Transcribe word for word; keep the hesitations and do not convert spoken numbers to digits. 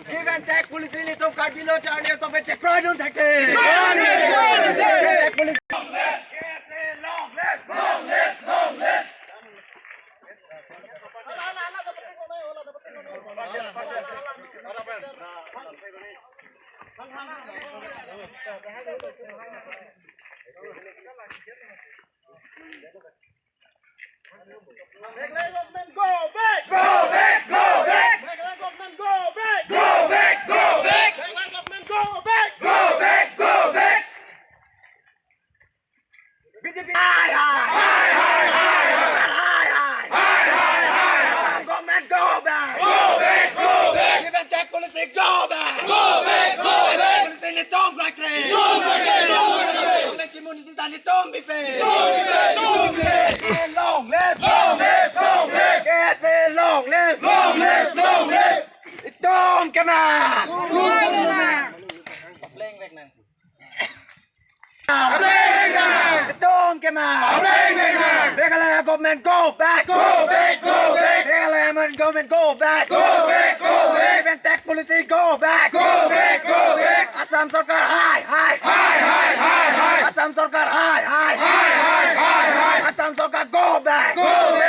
Given tech policy nelitum Karbi Lo Charli Asong pen chekroidun thekthek. Tech policy. Long live, long live, long live. Meghalaya government go back! Go back, go back! Meghalaya government go back! Go back, go back! Meghalaya government go back! Go back, go back! B J P hai hai! Hai hai hai hai! Hai hai hai hai! Hai hai hai hai! Assam government go back! Go back, go back! Given tech policy go back! Go back, go back! Policy nelitum krai krai! Nelitum krai krai! Nelitum krai krai! Nelitum bipe! Nelitum bipe! Long live! Long live! Long live! K S A long live! Long live! Long live! Itum kemang! Itum kemang! Meghalaya government go back! Go back! Go back! Meghalaya government go back! Go back! Go back! Given tech policy go back! Go back! Go back! Assam Sarkar hai hai! Hai hai hai hai! Assam Sarkar hai hai! Hai hai hai hai! Assam Sarkar go back! Go back!